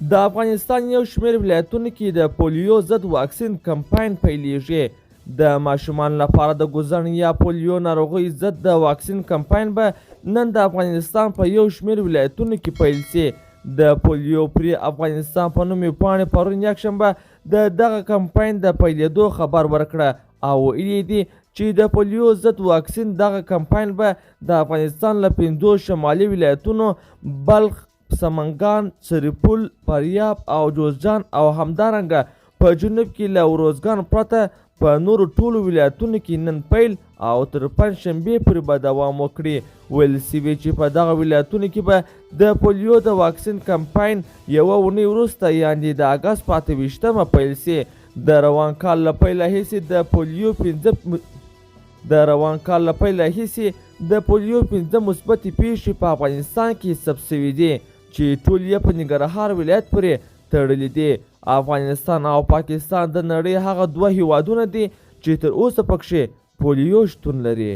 د افغانستان یو شمېر ولایتونو کې د پولیو ضد واکسین کمپاین پیلېږي. د ماشومانو لپاره د ګوزڼ یا پولیو ناروغۍ ضد د واکسین کمپاین به نن د افغانستان په یو شمېر ولایتونو کې پیل شي. د پولیو پرې افغانستان په نوم پاڼې پرون یکشنبه د دغه کمپاین د پیلېدو خبر ورکړه او ویلي دي چې د پولیو ضد واکسین دغه کمپاین به د افغانستان له پنځو شمالي ولایتونو بلخ، سمنګان، سرپل، فاریاب او جوزجان او همدارنګه په جنوب کې له اروزګان پرته په نورو ټولو ولایتونو کې نن پیل او تر پنجشنبې پورې به دوام وکړي. ویل شوي چې په دغه ولایتونو کې به د پولیو د واکسین کمپاین یوه اونۍ وروسته یعنې د اګست په 28مه پیل شي. د روان کال له پیل راهیسې د پولیو پنځه د روان کال له پیل راهیسې د پولیو پنځه مثبتې پیښې په افغانستان کې ثبت شوې دي چې ټول یې په ننګرهار ولایت پورې تړلې دي. افغانستان او پاکستان د نړۍ هغه دوه هیوادونه دي چې تر اوسه پکښې پولیو شتون لري.